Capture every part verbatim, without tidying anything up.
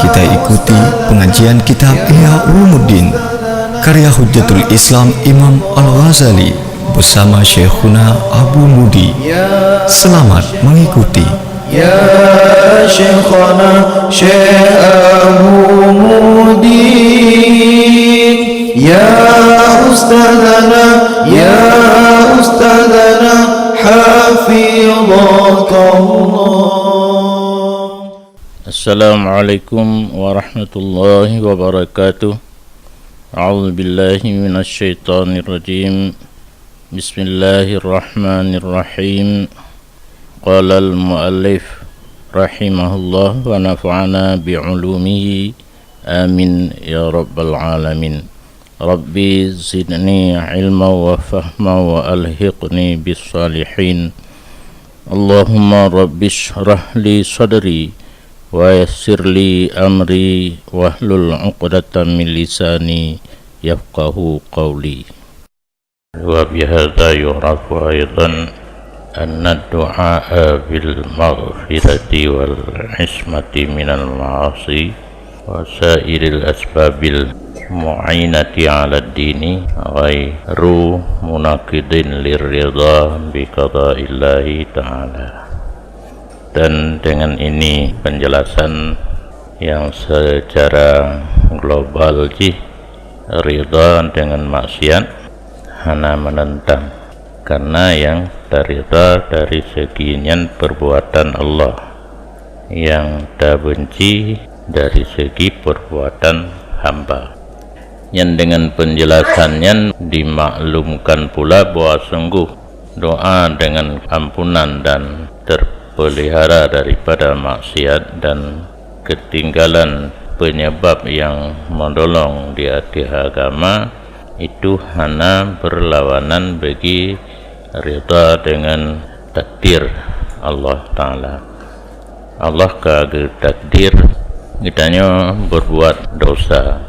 Kita ikuti pengajian kitab Ihya Ulumuddin, karya Hujjatul Islam Imam Al-Ghazali bersama Syekhuna Abu Mudi. Selamat mengikuti. Ya Syekhana Syekh Abu Mudi, ya Ustadzana, ya Ustadzana, hafizakallah. Assalamualaikum warahmatullahi wabarakatuh. A'udzubillahi minasyaitonirrajim. Bismillahirrahmanirrahim. Qalal muallif rahimahullah wa nafa'ana bi ulumihi. Amin ya rabbal alamin. Rabbi zidni ilma wa fahma wa alhiqni bis salihin. Allahumma rabbi shrah li sadri wa yassir li amri wahlul 'uqdatam min lisani yafqahu qawli. Wa bihadza yu'rafu aidan anna du'a bil maghfirati wal ismati minal ma'asi wa sairil asbabil mu'inati 'alad dini ghairu munaqidin lirridha bi qadaillahi ta'ala. Dan dengan ini penjelasan yang secara global jih, ridha dengan maksiat hana menentang, karena yang tarida dari segi nyan perbuatan Allah, yang tabenci dari segi perbuatan hamba. Nyan dengan penjelasan nyan dimaklumkan pula bahwa sungguh doa dengan ampunan dan terpelihara daripada maksiat dan ketinggalan penyebab yang menolong di atas agama itu hana berlawanan bagi rida dengan takdir Allah Taala. Allah ka geutakdir geutanyoe berbuat dosa,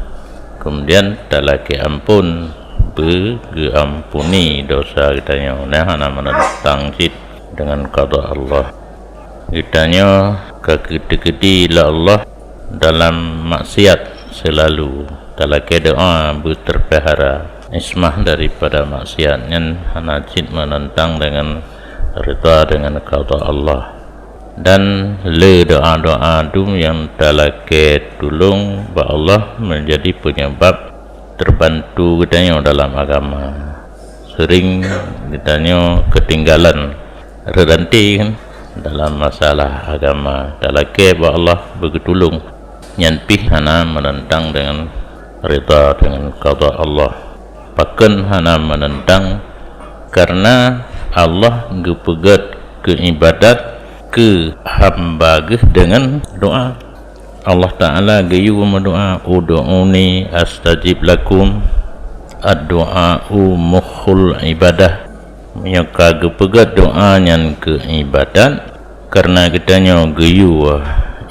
kemudian talakée ampun, beugeuampuni dosa geutanyoe, na hana meunentang cit dengan qada Allah. Geutanyoe ka geuteukeuti lé Allah dalam maksiat seulalu, talakée doa beuteupeuhara ismah daripada maksiat, nyan hana cit meunentang dengan rida dengan qada Allah. Dan le doa-doa dum nyang talakée tulông bak Allah menjadi penyebab terbantu geutanyoe dalam agama. Sering geutanyoe keutinggalan reuranté kan dalam masalah agama. Talakée bak Allah beugeutulông, nyan pih hana meunentang dengan rida dengan qada Allah. Pakon hana meunentang? Karena Allah geupeugét keu ibadat keu hamba Geuh deungon doa. Allah Taala geuyue meudoa, "Ud'uni astajib lakum." Ad-du'a'u mukhul ibadah. Meunyoe ka geupeugét doa nyan keu ibadat, karena geutanyoe geuyue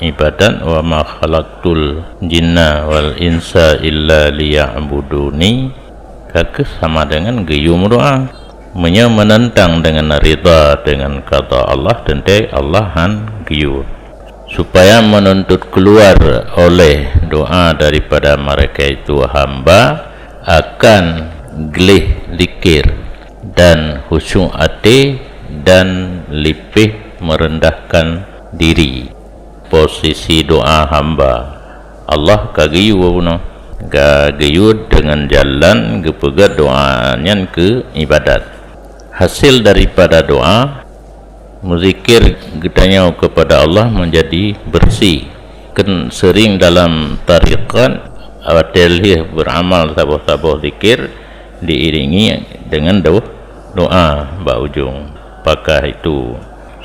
ibadat, "Wa ma khalaqtul jinna wal insa illa liya'buduni." Ka kheueh sama dengan geuyue meudoa. Meunyoe meunentang dengan rida dengan qada Allah, teuntée Allah han geuyue. Supaya menuntut keluar oleh doa daripada mereka itu hamba akan gleh zikir dan khusyuk até dan lipéh meurendahkan diri. Posisi doa hamba Allah ka geuyue bunoe, ka geuyue deungon jalan geupeugét doa nyan keu ibadat. Hasil daripada doa, meuzikir geutanyoe keupada Allah menjadi beureusi. Keu seuring dalam tarekat, watée lheueh beuramal saboh-saboh zikir, diiringi deungon do-, doa bak ujong. Apakah itu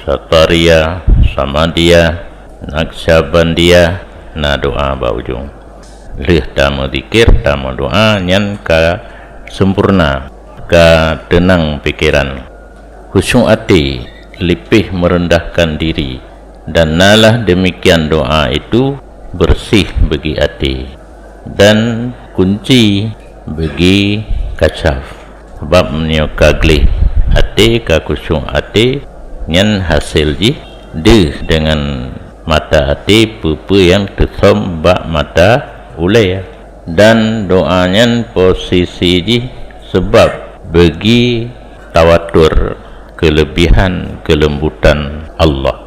Satariyah, Samadiyah, Naqsyabandiyah, na doa bak ujong. Lheueh tameuzikir, tameudoa, nyan ka sempurna, ka teunang pikeran. Khusyuk até, lipéh meurendahkan diri, dan nalah deumikian doa itu beureuséh beugi até, dan kunci beugi kasyaf. Sabab meunyoe ka gleh até, ka khusyuk até, nyan hasé jih deuh deungon mata até peue-peue nyang teusöm bak mata ulée. Dan doa nyan posisi jih seubab beugi tawatur keuleubihan keuleumbutan Allah.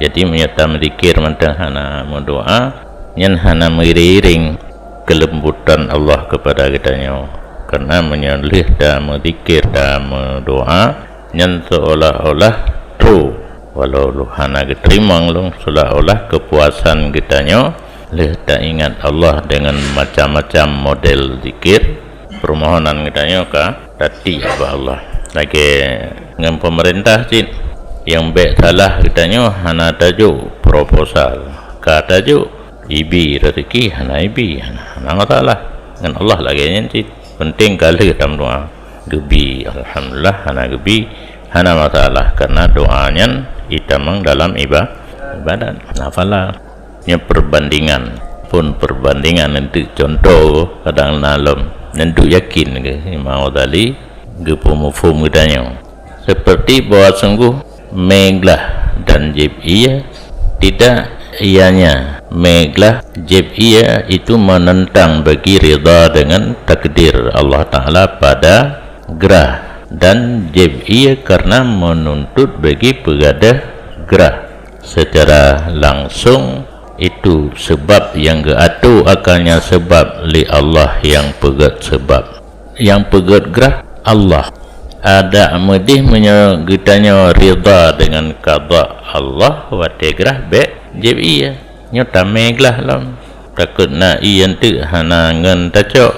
Jadi, meunyoe tameuzikir mantong hana meudoa, nyan hana meuiréng-iréng keuleumbutan Allah keupada geutanyoe. Karena meunyoe lheueh tameuzikir, tameudoa, nyan seolah-olah true, walau hana geuteurimong lom, seolah-olah keupuasan geutanyoe lheueh taingat Allah deungon macam-macam model zikir, peumohonan geutanyoe ka tatiek bak Allah. Lagée ngon peumeurintah cit, nyang bék salah geutanyoe hana tajok proposal, ka tajok ibi raseuki, hana ibi, hana, hana masalah. Ngon Allah lagée nyan cit. Penting ka lheueh tameudoa. Geubi, alhamdulillah, hana geubi, hana masalah, karena doa nyan itamong dalam iba-, ibadat. Nafala. Nyoe perbandingan. Pun perbandingan, untuk contoh, kadang na lom. Nyan duek yakin keuh Imam Ghazali geupeumaphom geutanyoe. Seperti bahwa sungguh mé glah dan jieb ié tidak, ianya mé glah jieb ié itu menentang bagi ridha dengan takdir Allah Taala pada grah, dan jieb ié karena menuntut bagi peugadeh grah secara langsung. Itu sebab yang geuatô akannya sebab lé Allah yang peugét sebab. Nyang peugét grah Allah. Adak meudeh meunyoe geutanyoe ridha deungon qada Allah watée grah bék jieb ié. Nyoe tamé glah lom. Takot na ié enteuk hana ngon tacok.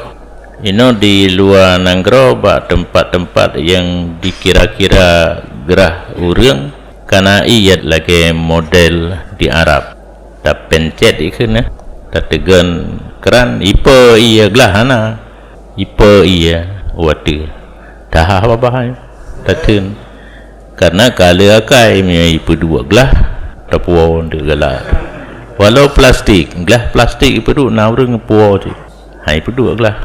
Inoe di luwa nanggroe bak teumpat-teumpat nyang dikira-kira grah ureuëng kana ié lagée model di Arab. Tapencet ikheun, tateugon kran, ipe ié glah hana. Ipe ié watée. Taha babah tateun. Karena ka le akai meunyoe ipeuduek glah, tapuwoe deuk galak. Walau plastik, glah plastik ipeuduek na ureuëng puwoe cit. Hai peuduek glah.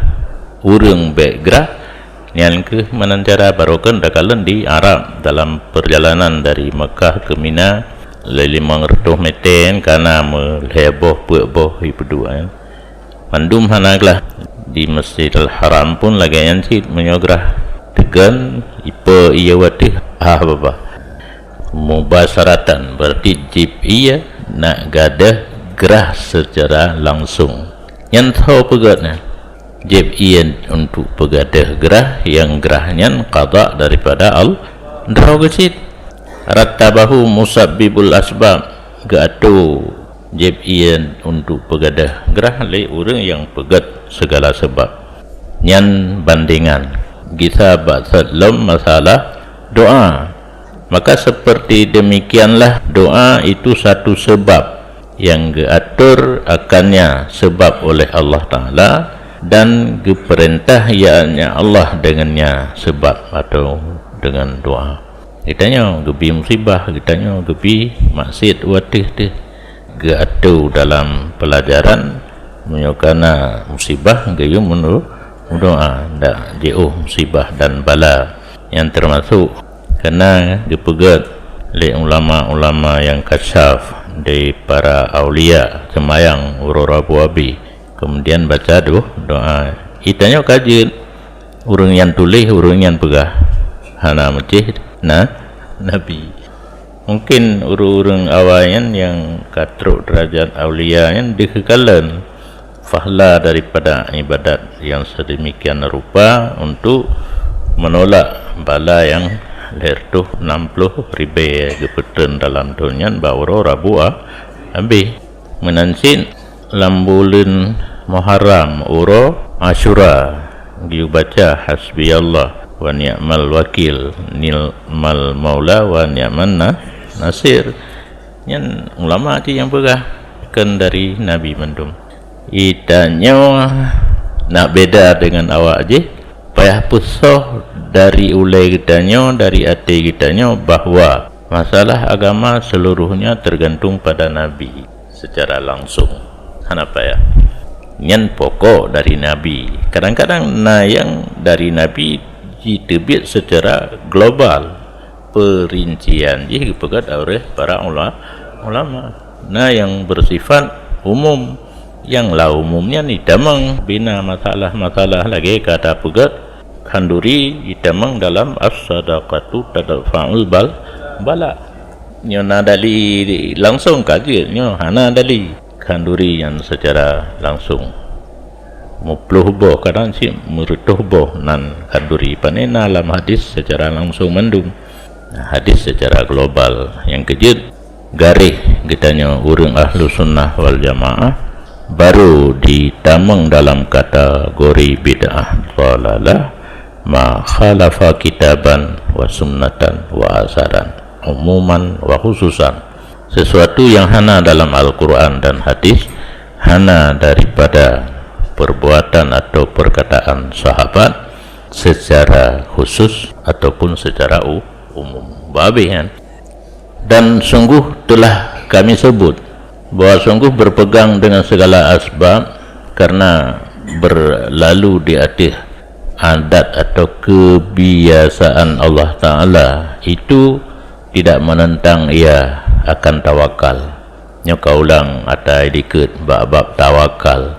Ureuëng bék grah, nyan keuh meunan cara baroe kheun takalon di Arab dalam perjalanan dari Mekah ke Mina, lé limong reutôh mete kana meulhée boh peuet boh ipeuduek. Mandum hana glah. Di Masjidil Haram pun lagée nyan cit meunyoe grah teugon ipe ié watée ah babah. Mubasyaratan berarti jieb ié nak gadeh grah secara langsung. Nyan tho peugét nyan. Jieb ié untuk peugadeh grah nyang grah nyan qada daripada Allah. Droe geucit. Rattabahu musabbibul asbab, geuatô jieb ié untuk peugadeh grah lé ureuëng nyang peugét segala sebab. Nyan bandengan gisa bak that lom masalah doa. Maka seperti demikianlah doa itu satu sebab yang geuatur akannya sebab oleh Allah Taala dan geupeurintah ianya Allah dengannya sebab atau dengan doa. Geutanyoe geubi musibah, geutanyoe geubi maksiat watée teuh geuatô dalam peulajaran, meunyoe kana musibah geuyue meudoa, ndak jiôh musibah dan bala. Nyang teumasok kana geupeugét lé ulama-ulama nyang kasyaf dari para aulia seumayang uroe Rabu abéh, kemudian baca do-, doa. Geutanyoe ka jeuet ureuëng nyan tuléh, ureuëng nyan peugah hana meucéh na Nabi. Mungkin ureuëng-ureuëng awai nyan nyang ka trok deurajat aulia nyan deuh geukalon fahla daripada ibadat nyang sedemikian rupa untuk menolak bala nyang lhée reutôh nam ploh ribée geupeutreun dalam thon nyan bak uroe Rabu a-, abéh. Meunan cit lam buleuen Muharram uroe Asyura geuyue baca hasbiyallah wa ni'mal wakil, ni'mal maula wa ni'man na-, nasir. Nyan ulama cit nyang peugah, kon dari Nabi mandum. Geutanyoe nak beda deungon awak jih, payah peusoh dari ulée geutanyoe, dari até geutanyoe bahwa masalah agama seluruhnya tergantung pada Nabi secara langsung. Hana payah. Nyan pokok dari Nabi. Kadang-kadang na nyang dari Nabi jiteubiet secara global. Peurincian jih geupeugét oleh para ula-, ulama. Na nyang bersifat umum, nyang la umum nyan itamong bina masalah-masalah lagée ka tapeugét khanduri itamong dalam as-sadaqatu tadfa'ul bal-, bala. Nyoe na dali langsung ka jeuet, nyoe hana dali khanduri nyan secara langsung. Meuploh boh, kadang cit meureutoh boh nan khanduri. Pane na lam hadis secara langsung mandum. Hadis secara global nyang keujeuet garéh geutanyoe ureuëng ahlu sunnah wal jamaah baru ditamong dalam kategori bid'ah dhalalah ma khalafa kitaban wa sunnatan wa asaran, umuman wa khususan. Sesuatu yang hana dalam Al-Quran dan hadis, hana daripada perbuatan atau perkataan sahabat secara khusus ataupun secara u-, umum. Babeh kan? Dan sungguh telah kami sebut bahwa sungguh berpegang dengan segala asbab karena berlalu di atas adat atau kebiasaan Allah Ta'ala itu tidak menentang ia akan tawakal. Nyoe ka ulang atai dikeue bak bab tawakal.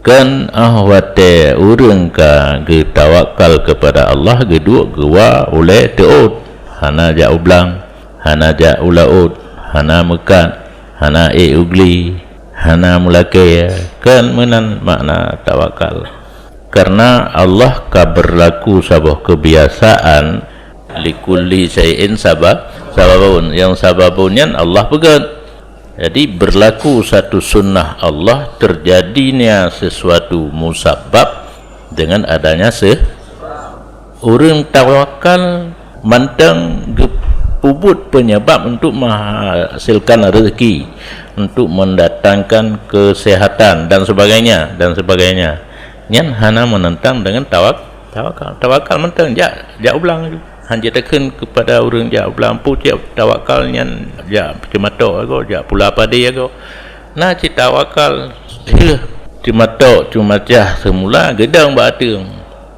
Kan ah watée ureuëng ka geutawakal kepada Allah geuduek geuwa ulée teuôt, hana jak u blang, hana jak u laôt, hana meukat, hana ék u gli, hana meulakée, kan meunan makna tawakal. Karena Allah ka berlaku saboh kebiasaan, likulli syai'in sabab, sababun. Yang sababun nyan Allah peugét. Jadi berlaku satu sunnah Allah, terjadinya sesuatu musabab dengan adanya se-, ureuëng tawakal mantong geupeubuet penyebab untuk menghasilkan rezeki, untuk mendatangkan kesehatan dan sebagainya, dan sebagainya. Nyan hana menentang dengan tawak-, tawakal. Tawakal mantong jak, jak u blang laju. Hana jeuet takheun kepada ureuëng jak u blang, peue cit tawakal nyan jak ceumatok agoe, jak pula padé agoe. Na cit tawakal, heuh, ceumatok, ceumacah seumula geudong bak ateueng.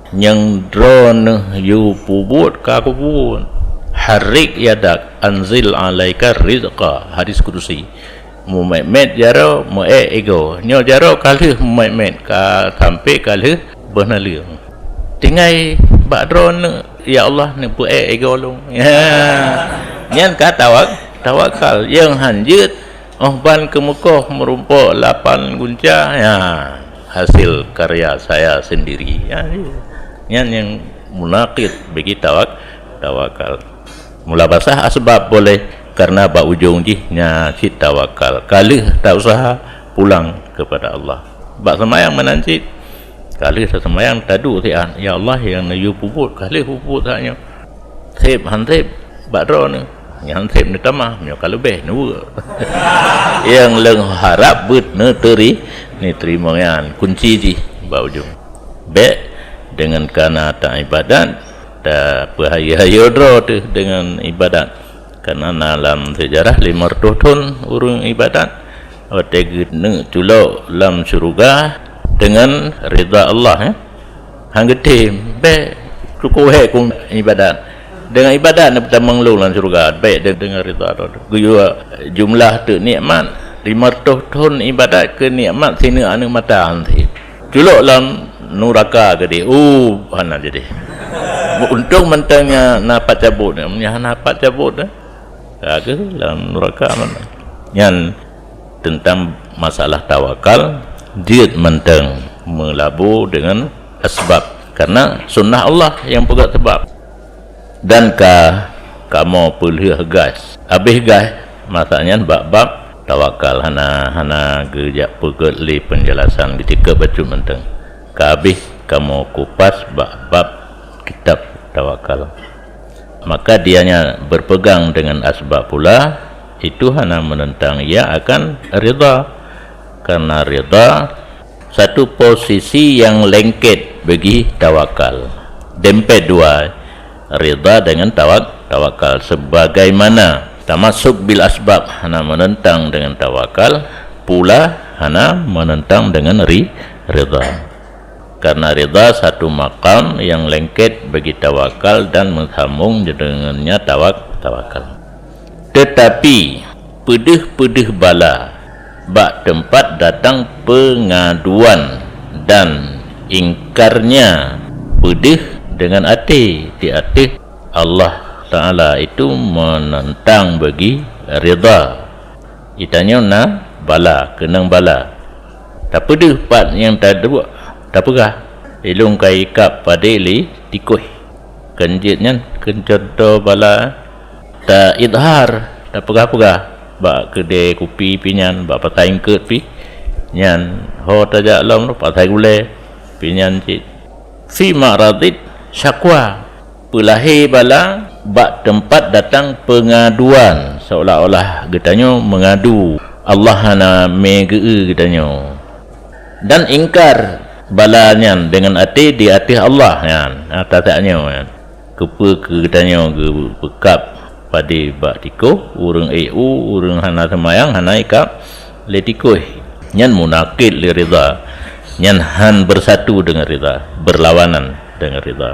Nyang droeneuh yue peubuet ka kupeubuet. Harrik yadak, anzil alaika rizqa. Hadis kudusi. Meumet-met jaroe, meuék igoe. Nyoe jaroe ka lheueh meumet-met, ka sampoe ka lheueh beuh naleueng. Tinggai bak droeneuh, ya Allah, neupeuék igoe lôn. Nyan ka tawak-, tawakal. Nyang han jeuet, óh ban keumeukoh meurumpok lapan gunca, ya, hasil karya saya sendiri. Ya, nyan nyang munakid bagi tawak-, tawakal. Mula basah asbab boleh, karena bak ujong jih nya cit tawakal. Ka lheueh ta usaha, pulang kepada Allah. Bak seumayang meunan cit, ka lheueh ta seumayang taduek siat, "Ya Allah, nyang neuyue peubuet, ka lheueh peubuet saat nyoe." Seb han seb bak droeneuh, nyang han seb neutamah, nyoe ka leubeh neuweuek. Nyang lôn harab beuet neuteri-, neuteurimong, nyan kunci jih bak ujong. Bék deungon kana ta ibadat, tapeuhayeue-hayeue droe teuh deungon ibadat. Karena na lam seujarah lima ratus thon ureuëng ibadat, watée geuneuk culok lam syeuruga deungon ridha Allah, eh. Han geutem, bék, cukup hék ku ibadat. Deungon ibadat neupeutamong lôn lam syeuruga, bék de-, deungon ridha Allah. Geuyue jumlah teuk nikmat, lima ratus thon ibadat keu nikmat sineuk aneuëk mata han seb. Culok lam nuraka geudeh. Uh, hana jadi. Untông mantong nya na pat cabot, nya na pat cabot, eh. Ka keuh lam nuraka mantong. Nyan teuntang masalah tawakal, jeuet mantong meulabo deungon asbab. Karena sunnah Allah nyang peugah sabab. Dan ka kamoe peulheueh gas. Habéh gas, masa nyan bab-bab tawakal hana, hana geujak peugét lé peunjelasan, geuceukeub bacut mantong. Ka habéh kamoe kupas bab-bab kitab tawakal. Maka dianya berpegang dengan asbab pula, itu hana menentang ia akan ridha. Karena ridha satu posisi yang lengket bagi tawakal. Dempet dua, ridha dengan tawak-, tawakal. Sebagaimana tamasuk bil asbab hana menentang dengan tawakal, pula hana menentang dengan ri-, ridha. Karena ridha satu makam yang lengket bagi tawakal dan meusambong dengannya tawak-, tawakal. Tetapi, peudeuh-peudeuh bala bak teumpat datang peungaduan dan ingkarnya peudeuh deungon até di ateueh Allah Taala itu meunentang bagi ridha. Geutanyoe na bala, keunong bala. Tapeudeuh pat nyang taduek, tapeugah, "Ilôn ka ikab padé lé tikôh." Kon jeuet nyan, kon cuntoh bala ta-idhar, tapeugah-peugah bak keudè kupi pih nyan, bak pasai eungkôt pih nyan, ho tajak lom pasai gulèe pih nyan cit. Fi ma'radit syakwa, peulahé bala bak teumpat datang peungaduan, seolah-olah geutanyoe meungadu Allah hana mé geu-eu geutanyoe. Dan ingkar bala nyan deungon até di ateueh Allah nyan, ha, tatak nyoe nyan. Keupeue keu geutanyoe geupeukab padé bak tikôh, ureuëng ék u, ureuëng hana seumayang, hana ikab lé tikôh. Nyan munakid lé ridha. Nyan han bersatu deungon ridha, berlawanan deungon ridha.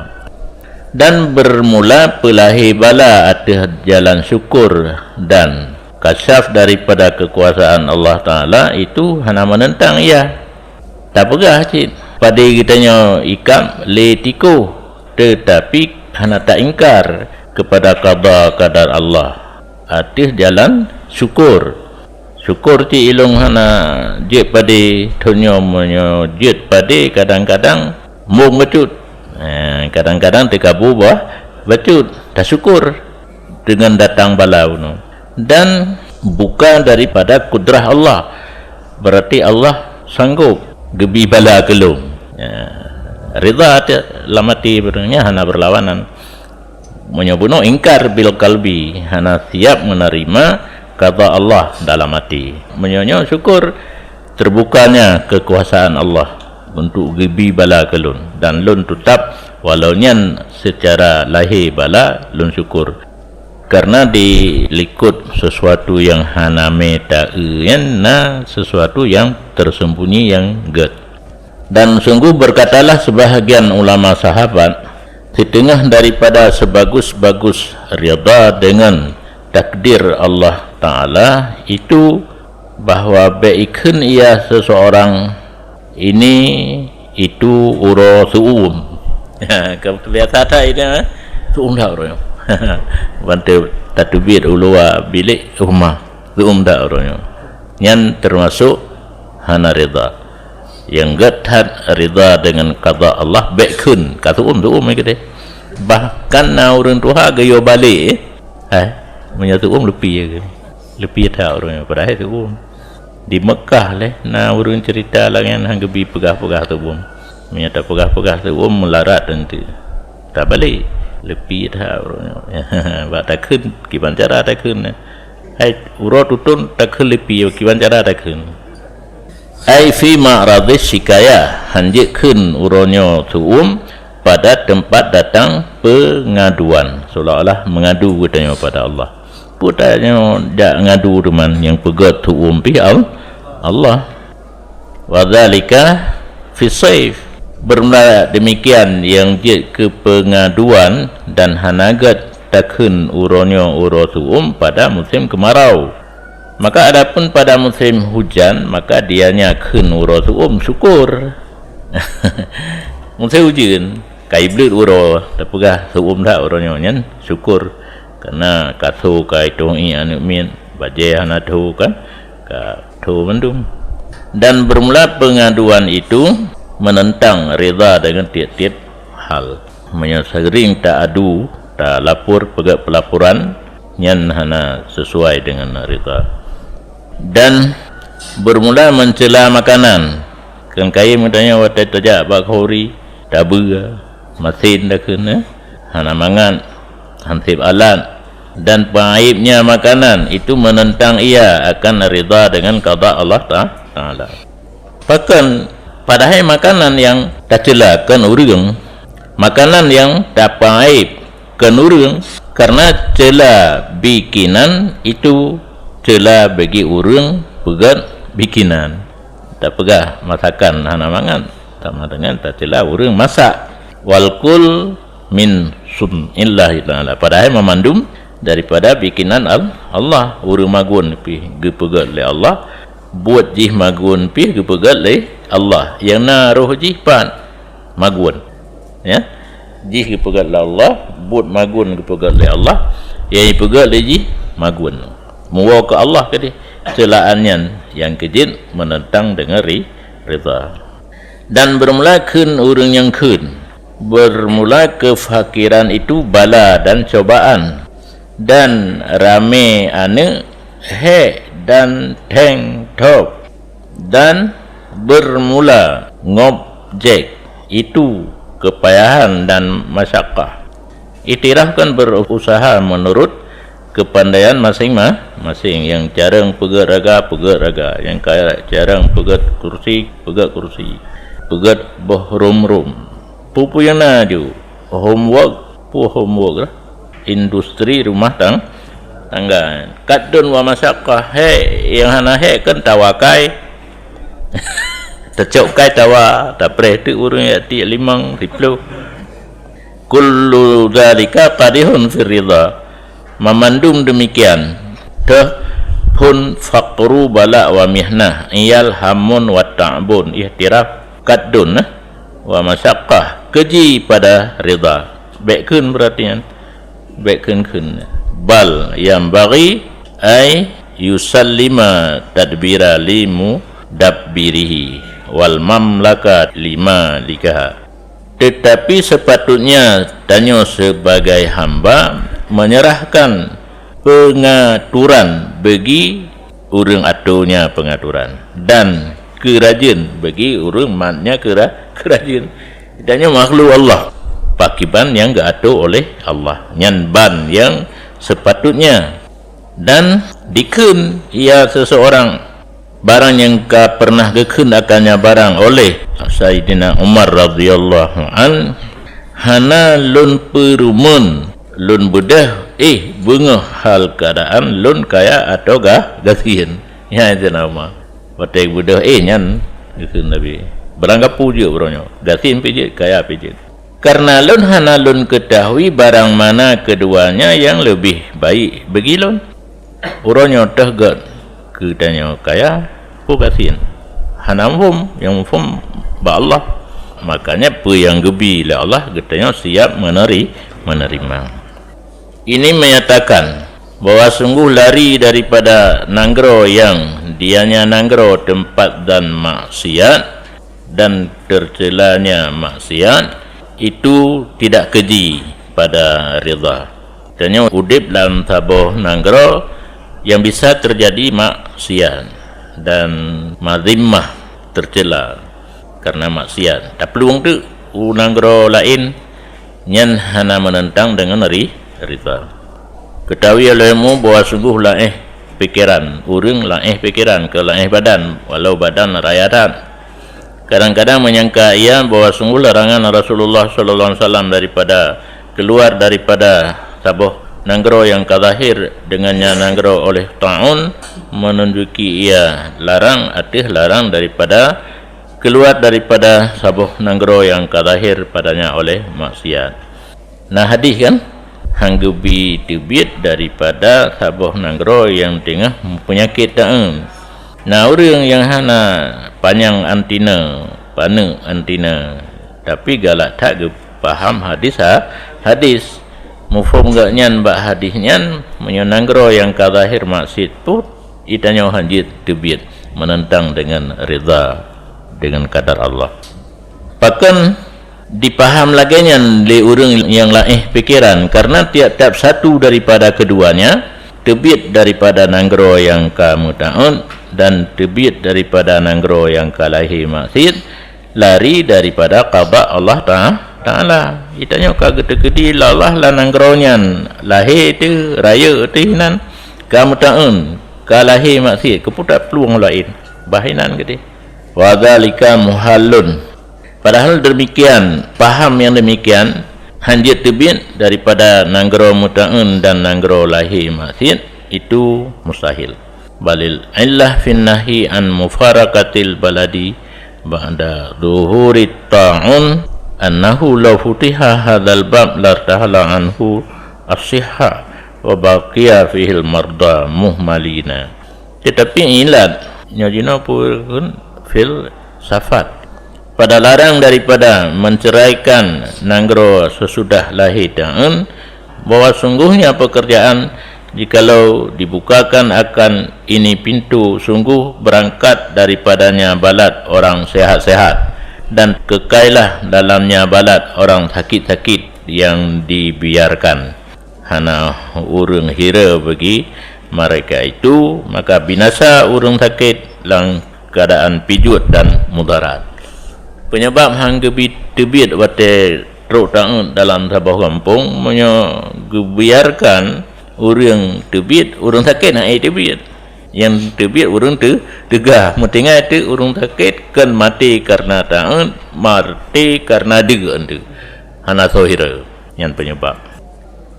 Dan bermula peulahé bala ateueh jalan syukur dan kasyaf daripada kekuasaan Allah Taala itu hana meunentang ia. Tapeugah cit, padé geutanyoe ikab lé tikôh, teutapi hana taingkar keupada qada qadar Allah ateueh jalan syukur. Syukur cit ilôn hana jeuet padé, thon nyoe meunyoe jeuet padé kadang-kadang mong geucut. Eh, kadang-kadang teukabu bah bacut, tasyukur deungon datang bala bunoe. Dan buka daripada kudrah Allah. Berarti Allah sanggob geubi bala keu lôn. Ya, ridha te-, lam até beureueng nyan hana beurlawanan. Meunyoe bunoe ingkar bil qalbi, hana siap meunarima qada Allah dalam até. Meunyoe nyoe syukur, terbukanya kekuasaan Allah untuk geubi bala keu lôn, dan lôn teutap walau nyan seucara lahé bala lôn syukur. Karena di likot sesuatu nyang hana mé ta-eu nyan na sesuatu nyang tersembunyi nyang gét. Dan sungguh berkatalah sebahagian ulama sahabat, siteungoh daripada sebagus-bagus ridha dengan takdir Allah Taala itu bahwa bék ikheun ia seseorang ini itu uroe seu'uem. Ha, ka biasa that ini, eh? Seu'uem that uroe nyoe. Bantu tateubiet u luwa bilék, rumah. Seu'uem that uroe nyoe. Nyan teumasok hana ridha. Nyang gét that ridha deungon qada Allah, bék kheun ka seu'uem, seu'uem keudéh. Bahkan na ureuëng tuha geuyue balek, eh? Hai, meunyoe seu'uem leupie ke? Leupie that uroe nyoe, padahai seu'uem. Di Meukah lé na ureuëng ceurita lagée nyan han geubi peugah-peugah seu'uem. Meunyoe tapeugah-peugah seu'uem meularat teuntu. Tabalek, leupie that uroe nyoe. Bak takheun, kiban cara takheun. Hai, uroe tutôn takheun leupie, kiban cara takheun. Ai fi ma'radhi syikayah, han jeuet kheun uroe nyoe seu'uem pada teumpat datang peungaduan, seolah-olah meungadu geutanyoe pada Allah. Peue tanyoe jak ngadu teuma nyang peugét seu'uem pih Al-, Allah. Wa dzalika fi shaif. Beurmula deumikian nyang jeuet keu peungaduan dan hana gét takheun uroe nyoe uroe seu'uem pada musém keumarau. Maka adapun pada musém hujan, maka dianya kheun uroe seu'uem syukur. Musém ujeuen, ka ibleuet uroe, tapeugah seu'uem that uroe nyoe nyan syukur. Karena ka tho ka itong ié aneuëk miet, bajée hana tho kan, ka tho mandum. Dan bermula pengaduan itu menentang ridha dengan tiap-tiap hal. Meunyoe seuring ta adu, ta lapor peugét peulaporan, nyan hana sesuai dengan ridha. Dan bermula mencela makanan. Kan kayém geutanyoe watée tajak bak khanduri, tabeue, masin takheun, eh? Hana mangat, hanseb alat. Dan peuaibnya makanan itu menentang ia akan ridha dengan qada Allah Ta-, Taala. Pakon padahai makanan nyang tacela kon ureuëng, makanan nyang tapeuaib kon ureuëng, karena cela bikinan itu cela bagi ureuëng peugét bikinan. Tapeugah masakan hana mangat, sama dengan tacela ureuëng masak. Wal kul min sun'illahi ta'ala. Padahai mamandum daripada bikinan Al-, Allah. Ureuëng magun pih geupeugét lé Allah, buet jih magun pih geupeugét lé Allah. Nyang na roh jih pat magun. Ya. Jih geupeugét lé Allah, buet magun geupeugét lé Allah, nyang jipeugét lé jih magun. Muwoe keu Allah keudeh, ceulaan nyan nyang keujeuet meunentang deungon ri-, ridha. Dan bermula kheun ureuëng nyang kheun. Bermula kefakiran itu bala dan cobaan, dan ramé aneuëk hék dan theng thop, dan bermula ngobjek itu kepayahan dan masyakkah. Iktiraf kan berusaha menurut kepandaian masing-masing. Nyang carông peugét raga, peugét raga. Nyang ka-, carông peugét kursi, peugét kursi. Peugét boh rum-rum. Peue-peue nyang na ju. Homework, peue homework lah. Industri rumah tang-, tangga. Kadun wa masyakkah, hék, nyang hana hék kan tawa kai. Tacok kai tawa, tapreh teuk ureuëng jak tiek limong, siplôh. Kullu dzalika qadihun fir ridha. Mamandum demikian, teuh phon faqru bala wa mihnah, iyal hamun wa ta'bun, iktiraf kadun, eh, wa masyakkah, keuji pada ridha. Bék kheun berarti nyan. Bék kheun-kheun. Bal yanbaghi ay yusallima tadbira li mudabbirihi wal mamlaka lima likaha. Tetapi sepatutnya tanyoe sebagai hamba menyerahkan pengaturan bagi ureuëng atonya pengaturan, dan keurajeuen bagi ureuëng matnya keura-, keurajeuen. Tanyoe makhluk Allah, pakiban nyang geuato oleh Allah. Nyan ban nyang sepatutnya. Dan dikheun ia seseorang barang nyang ka pernah geukheun akannya barang oleh Saidina Umar radhiyallahu an, hana lôn peurumeun, lôn beudôh, eh, beungoh hal keuadaan lôn kaya atau ga-, gasien. Ya, Saidina Umar. Watée beudôh, eh, nyan geukheun Nabi. Barang gapu jeuet baroe nyoe, gasien pih jeuet, kaya pih jeuet. Karena lôn hana lôn keutahui barang mana keduanya yang lebih baik bagi lôn. Uroe nyoe teuh gét keu tanyoe kaya, peue gasien. Hana muphom, nyang muphom bak Allah. Makanya peue nyang geubi lé Allah, geutanyoe siap meuneri-, menerima. Ini menyatakan bahwa sungguh lari daripada nanggroe yang dianya nanggroe tempat dan maksiat dan tercelanya maksiat, itu tidak keji pada ridha. Tanyoe udeb lam saboh nanggroe yang bisa terjadi maksiat dan mazimmah tercela karena maksiat. Taplueng teuk u nanggroe laén, nyan hana meunentang deungon ri-, ridha. Ketahui olehmu bahwa sungguh laéh pikeran, ureuëng laéh pikeran, keu laéh badan, walau badan raya that. Kadang-kadang menyangka ia bahwa sungguh larangan Rasulullah sallallahu alaihi wasallam daripada keluar daripada saboh nanggroe yang ka zahir dengannya nanggroe oleh ta'un, menunjuki ia larang ateueh larang daripada keluar daripada saboh nanggroe yang ka zahir padanya oleh maksiat. Na hadih kan? Han geubi teubiet daripada saboh nanggroe nyang teungoh meupeunyakét ta'un. Na ureuëng nyang hana panyang antina, paneuk antina, tapi galak that geupaham hadis ha-, hadis. Muphom geuh nyan bak hadis nyan, meunyoe nanggroe nyang ka zahir maksiat pun, itanyoe han jeuet teubiet meunentang deungon ridha, deungon kadar Allah. Pakon dipaham lagée nyan lé ureuëng nyang laéh pikeran, karena tiap-tiap satu daripada keduanya teubiet daripada nanggroe nyang ka meuta'ot dan teubiet daripada nanggroe nyang ka lahé maksiat, lari daripada qada Allah Ta-, Ta'ala. Itanyoe ka geuteukeudi lé Allah lam nanggroe nyan, lahé teuh, rayeuk teuh inan, ka meuta'ot, ka lahé maksiat, keupeue taplueng laén, bah inan keudeh. Wa dzalika muhalun. Padahal demikian, paham yang demikian han jeuet teubiet daripada nanggroe meuta'ot dan nanggroe lahé maksiat, itu mustahil. Balil illah fin nahyi an mufaraqatil baladi ba'da zuhurit ta'un annahu law futiha hadzal bab lartahala anhu as-sihha wa baqiya fihil marda muhmalina. Tetapi ilat nyoe jinoe pun filsafat. Pada larang daripada menceraikan nanggroe sesudah lahé taun, bahwa sungguhnya pekerjaan jikalau dibukakan akan ini pintu sungguh berangkat daripadanya balat orang sehat-sehat, dan kekailah dalamnya balat orang sakit-sakit yang dibiarkan. Hana ureuëng hira bagi mereka itu, maka binasa ureuëng sakit lam keadaan pijuet dan mudarat. Penyebab han geubi teubiet watée trok taun dalam saboh gampông, meunyoe geubiarkan ureuëng teubiet, ureuëng sakét hana teubiet. Nyang teubiet ureuëng teu-, teuga, meutinggai teuk ureuëng sakét kon maté kareuna taun, maté kareuna deuk teuh. Hana soe hira, nyan penyebab.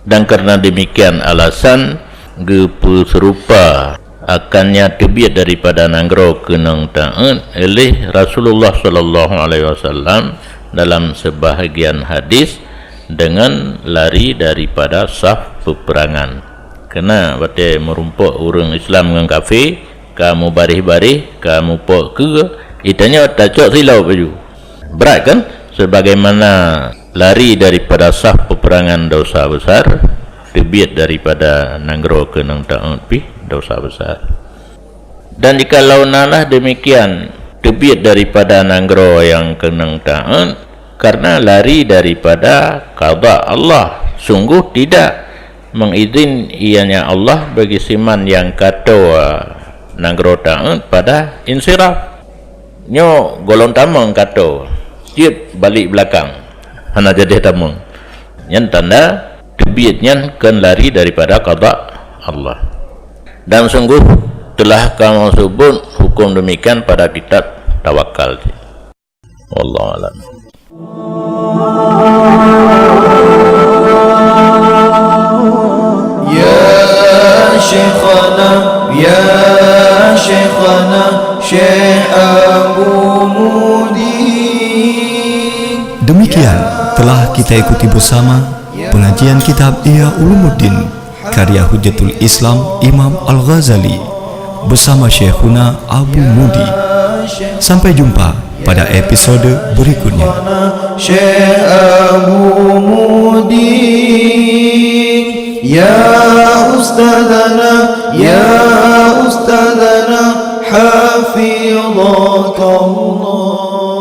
Dan karena demikian alasan geupeuserupa akannya teubiet daripada nanggroe keunong taat oleh Rasulullah sallallahu alaihi wasallam dalam sebahagian hadis dengan lari daripada saf peperangan. Kena watée meurumpok ureuëng Islam ngon kafé, ka mubareh-bareh, ka mupok keue, itanyoe tacok silau baju. Brat kan? Sebagaimana lari daripada saf peperangan dosa besar, teubiet daripada nanggroe keunong taat pih dosa besar. Dan jikalau nalah demikian, teubiet daripada nanggroe nyang keunong taat, karena lari daripada qada Allah, sungguh tidak mengizin ianya Allah bagi siman nyang kato nanggroe taat pada insiraf. Nyoe gohlom tamong kato, cit balik belakang, hana jadi tamong. Nyan tanda teubiet nyan kon lari daripada qada Allah. Dan sungguh telah kamoe sebut hukum demikian pada kitab Tawakal. Wallahu a'lam. Ya Syekhana, ya Syekhana, Syekh Abu Mudi. Demikian telah kita ikuti bersama pengajian kitab Ihya Ulumuddin karya Hujjatul Islam Imam Al-Ghazali bersama Syekhuna Abu Mudi. Sampai jumpa pada episode berikutnya. Syekh Abu Mudi, ya Ustadzana, ya Ustadzana, hafidhakallah.